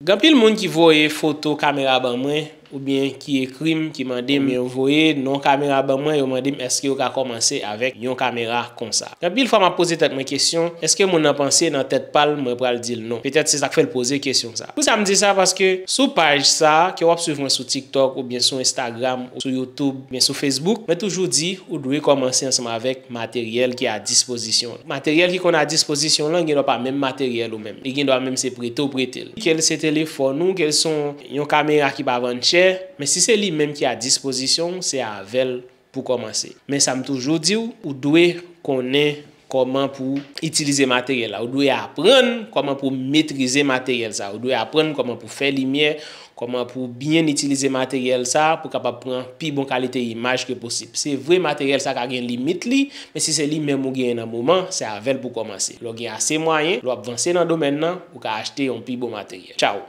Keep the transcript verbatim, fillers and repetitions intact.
Gen anpil moun ki voye foto kamera ban mwen, oubyen ki ekri m, ki mande m, oubyen yo voye non kamera ban mwen, yo mande m èske yo ka kòmanse avèk yon kamera konsa. Gen anpil fwa m ap poze tèt mwen kesyon, èske moun nan panse nan tèt pa l mwen pral di l non? Petèt se sa k fè l poze kesyon sa. Poukisa m di sa? Paske sou paj sa, ke w ap swiv mwen sou TikTok, oubyen sou Instagram, ou sou YouTube, oubyen sou Facebook, mwen toujou di ou dwe kòmanse ansanm avèk materyèl ki a dispozisyon w. Materyèl ki konn a dispozisyon w lan gendwa pa menm materyèl ou menm. Li gendwa menm se prete w prete l. Ke l se telefòn ou, ke l se yon, yon kamera ki pa vann chè, men si se li menm ki a dispozisyon w, se avè l pou kòmanse. Men sa m toujou di w, ou dwe konnen kòman pou w itilize materyèl la. Ou dwe aprann kòman pou w metrize materyèl sa. Ou dwe aprann kòman pou w fè limyè, kòman pou w byen itilize materyèl sa, pou w kapab pran pi bon kalite imaj ke posib. Se vre, materyèl sa ka gen limit li, men si se li menm ou genyen nan moman, se avè l pou w kòmanse. Lè w gen ase mwayen, lè w ap vanse nan domèn nan, ou ka achte yon pi bon materyèl. Tchaw!